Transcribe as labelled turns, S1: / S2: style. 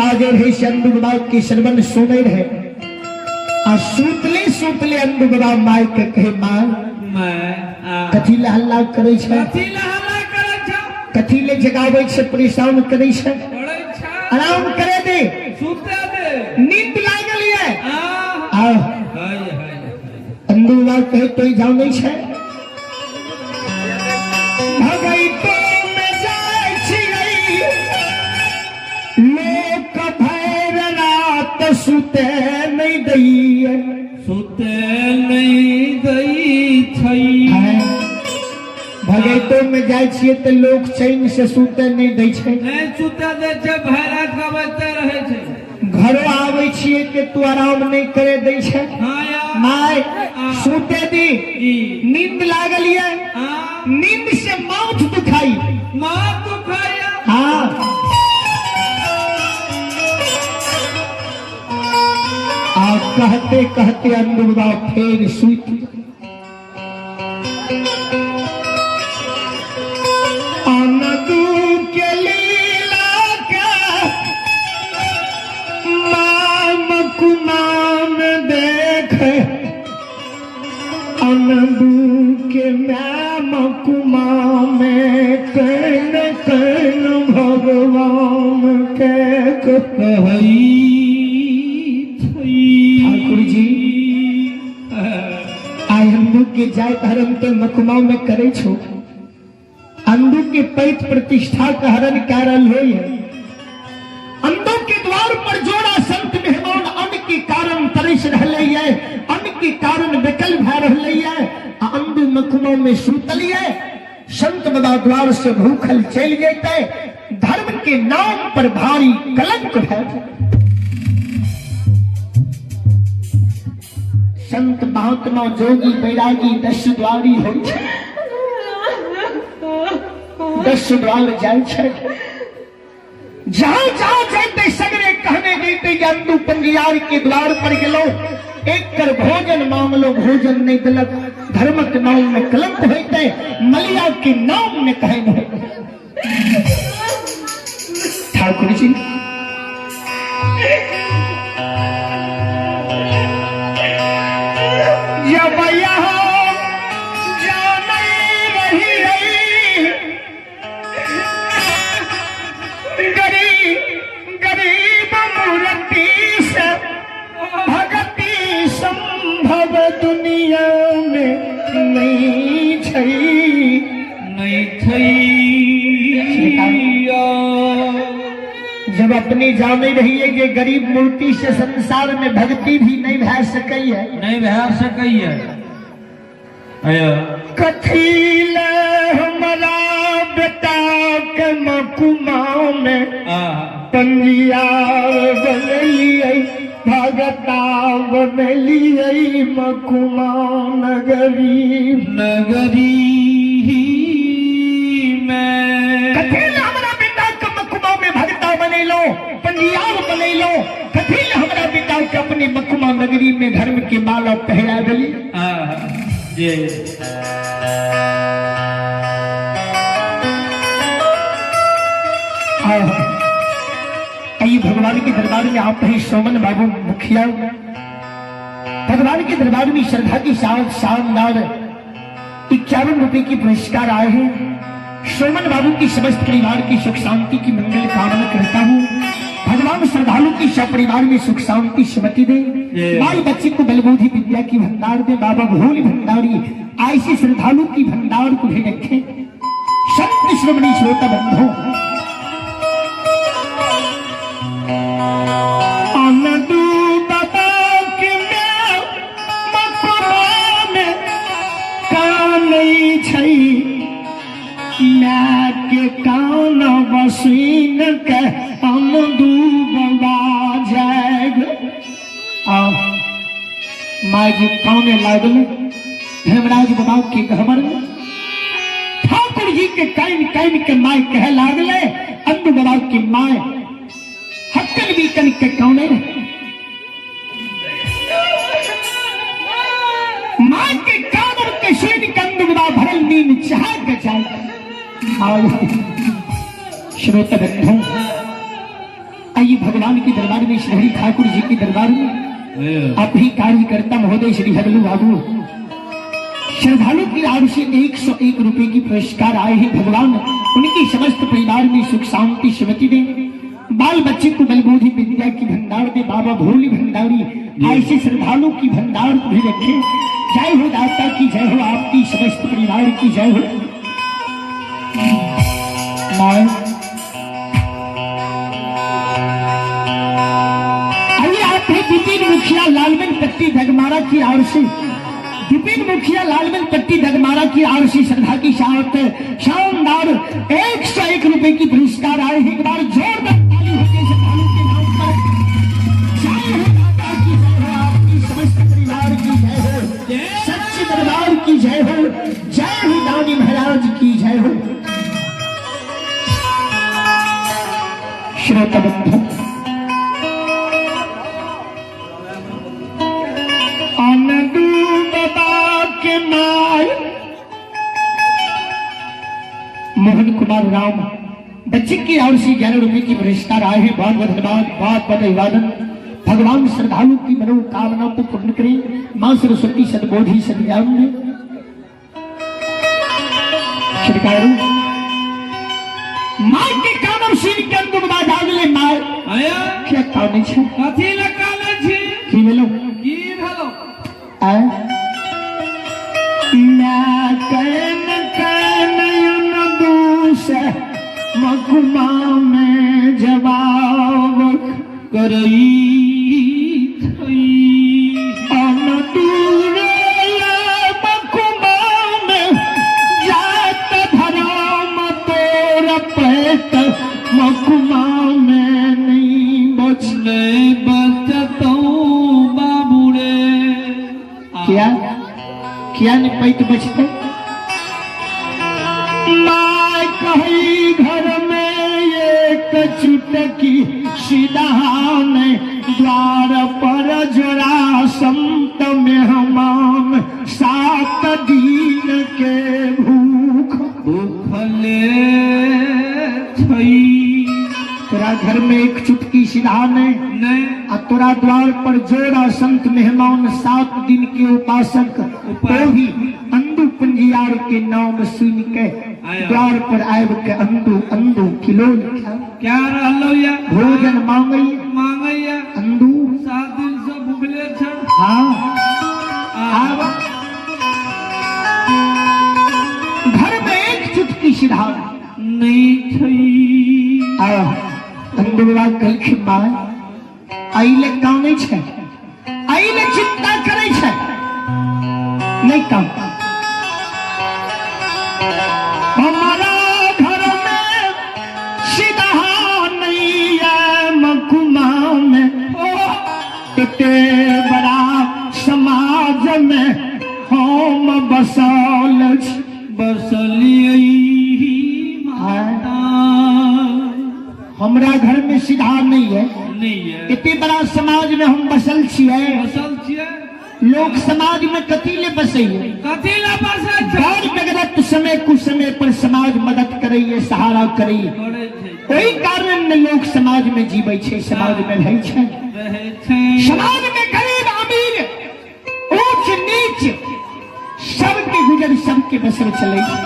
S1: बाजे रहे से अंधु बाबा के श्रवण सुनै रहे आ सुतले सुतले अंधु बाबा माय के कहे, माँ, कथी ले हल्ला करै छै?
S2: कथी ले हल्ला करै छौ?
S1: कथी ले जगाबै छै, परेशान करै छै?
S2: करै छौ।
S1: आराम करे दे।
S2: सुते दे।
S1: नींद लागल ये।
S2: आ
S1: आ
S2: हाय हाय।
S1: अंधु बाबा कहे, तो जाओ नहीं छै भगैतो में जाइ छियै, लोक भैर रात सुते नहीं दैये।
S2: सुते नहीं दै छै।
S1: भगैतो में जाइ छियै तऽ लोक चैन से सुते नहीं दै छै।
S2: नहीं सुते दै छै, भरि रात गबैते रहै छै।
S1: घरो आबै छियै के तू आराम नहीं करे दै छै।
S2: हाँ यार।
S1: माय, सुते दी।
S2: जी।
S1: नींद लागल ये।
S2: हाँ।
S1: नींद से माउथ दुखाई।
S2: माथ दुखाइया।
S1: हाँ, आ कहते कहते अंदुबा फेर सुति अनदू के लीला के माम कुमाम देख, अनदू के नाम कुमाम can can भगवान के
S2: कहै
S1: ठाकुर जी, आइ अंदू के जाइत हरण तो मकुमा में करे छो, अंदू के पैत प्रतिष्ठा का हरण कह रहल हो। अंदू के द्वार पर जोड़ा संत मेहमान अन्न के कारण तरस रहले है, अन्न के कारण बेकल भए रहले है, आ अंदू मकुमा में सुतल है। संत बाबा द्वार से भूखल चल जैते, धर्म के नाम पर भारी कलंक भए। संत महात्मा जोगी बैरागी दस द्वारी होइ छै, दस द्वार जाइ छै। जहां जहां जैते सगरे कहने जैते जे अंदू पंजियार के द्वार पर गेलो, एक कर भोजन मांगलो, भोजन नहीं दिलक, धर्मक नाम में कलंक होते, मलिया के नाम में कहे नहीं। ठाकुर जी, जब यहाँ जानै रही रही गरीब गरीब मूर्ति से भक्ति संभव दुनिया में नहीं छै।
S2: नहीं छै।
S1: जब अपनी जाने रही है कि गरीब मूर्ति से संसार में भक्ति भी नहीं भै सकै है।
S2: नहीं भै सकै है।
S1: कथी ले हमारा बेटा के मकुमा में पंजिया बनलियै, भगता बनलियै मकुमा नगरी
S2: नगरी में।
S1: कथी ले हमरा बेटा के मकुमा में भगता बनेलो, पंजियार बनेलो? कथी ले हमरा बेटा के अपने मकुमा नगरी में धर्म के माला पहरा देली?
S2: जी।
S1: आइए, भगवान के दरबार में आप हैं सोमन बाबू मुखिया। भगवान के दरबार में श्रद्धा के साथ शानदार 51 रुपए की पुरस्कार आए हैं। सोमन बाबू की समस्त परिवार की सुख शांति की मंगल कामना करता हूँ। भगवान श्रद्धालु की सब परिवार में सुख शांति सुमति दे, बाल बच्चे को बलबुद्धि विद्या की भंडार दे। बाबा भोले भंडारी ऐसे श्रद्धालु की भंडार को भी रखे। संत श्रोमणी श्रोता बंधु, अनदू बाबा के मकबरा में कानै छै, माय के कान बसीन के अनदू बाबा जाग। आ माय जी काने लागल धर्मराज बाबा के गहबर में। ठाकुर जी के कान कान के my कहे लागले। अंधु बाबा की my हक्कन बीकन के काने रहे। माँ के कान के सुन के अंधु बाबा भरल नींद चाह के जाए। आओ श्रोता बंधु, आइए भगवान के दरबार में, श्री हरि ठाकुर जी के दरबार में आप ही कार्यकर्ता महोदय श्री हगलू बाबू श्रद्धालु की ओर से 101 रुपए की पुरस्कार आए हैं। भगवान उनके समस्त परिवार में सुख शांति सुमति दे, बाल बच्चे को बलबोधि विद्या की भंडार दे। बाबा भोली भंडारी ऐसे श्रद्धालु की भंडार को भी रखे। जय हो दाता की जय हो, आपकी समस्त परिवार की जय हो। माए आइए आप भी विपिन मुखिया लालमन पट्टी डगमारा की ओर से, विपिन मुखिया लालमन पट्टी डगमारा की ओर से श्रद्धा की साथ शानदार 101 रुपए की पुरस्कार आए हैं। एक बार जोरदार ताली होती है श्रद्धालु के नाम पर। जय हो दाता की जय हो, आपकी समस्त परिवार की जय हो, सच्चे दरबार की जय हो, जय हो दानी महाराज की जय हो। श्रोता बंधु, आनंदू बाबा के my Mohan Kumar Ram बच्चे की ओर से 11 रुपए की पुरस्कार आए हैं। बहुत बहुत धन्यवाद, बहुत बहुत अभिवादन। भगवान श्रद्धालु की मनोकामना को पूर्ण करें। मां सरस्वती सद्बोधि सद्ज्ञान में श्रीकारू मां के कानम सुन के अंदर बाजागले मां
S2: आया
S1: क्या काने छे?
S2: कथी लए कानै छी?
S1: की भेलो?
S2: की भेलो?
S1: आय मैं can can दूस मकुमा में जवाब
S2: करई थई
S1: अन मकुमा में जात धराम तोर पेट मकुमा में नहीं बच
S2: नहीं बचतौ बाबू रे।
S1: क्या क्या नहीं पैत बचते? माय कही घर में एक चुटकी सिदहान, द्वार पर जोरा संत मेहमान 7 दिन के भूख
S2: भूखले छई।
S1: तोरा घर में एक चुटकी सिदहान
S2: नहीं
S1: आ तोरा द्वार पर जोड़ा संत मेहमान 7 दिन के उपासक तो भी अंदू पंजियार के नाम सुन के द्वार पर आब के अंदू अंदू किलो
S2: क्या रहलो या
S1: भोजन मांगई
S2: मांगैया
S1: अंदू
S2: 7 दिन से भूखले छ।
S1: हाँ आब घर में एक चुटकी सिधार
S2: नहीं छई।
S1: आ अंदू बाबा कहलखिन माय अइले कानै छै, अइले चिंता करै छै, नहीं काम। हमारा घर में सीधा नहीं है मकुमा में इतने बड़ा समाज में हम बसल छी।
S2: बसलियै माता।
S1: हमरा घर में सीधा नहीं है,
S2: नहीं है,
S1: इतने बड़ा समाज में हम बसल छियै,
S2: बसल छियै।
S1: लोग समाज में कथी ले बसैये?
S2: कथी ले बसै छै?
S1: गैर बेगरत समय कुसमय पर समाज मदद करैये, सहारा करैये,
S2: करै छै।
S1: ओहि कारण ने लोग समाज में जीबै छै, समाज में रहै छै,
S2: रहै छै।
S1: समाज में गरीब अमीर ऊंच नीच सबके गुजर सबके बसर चलै छै।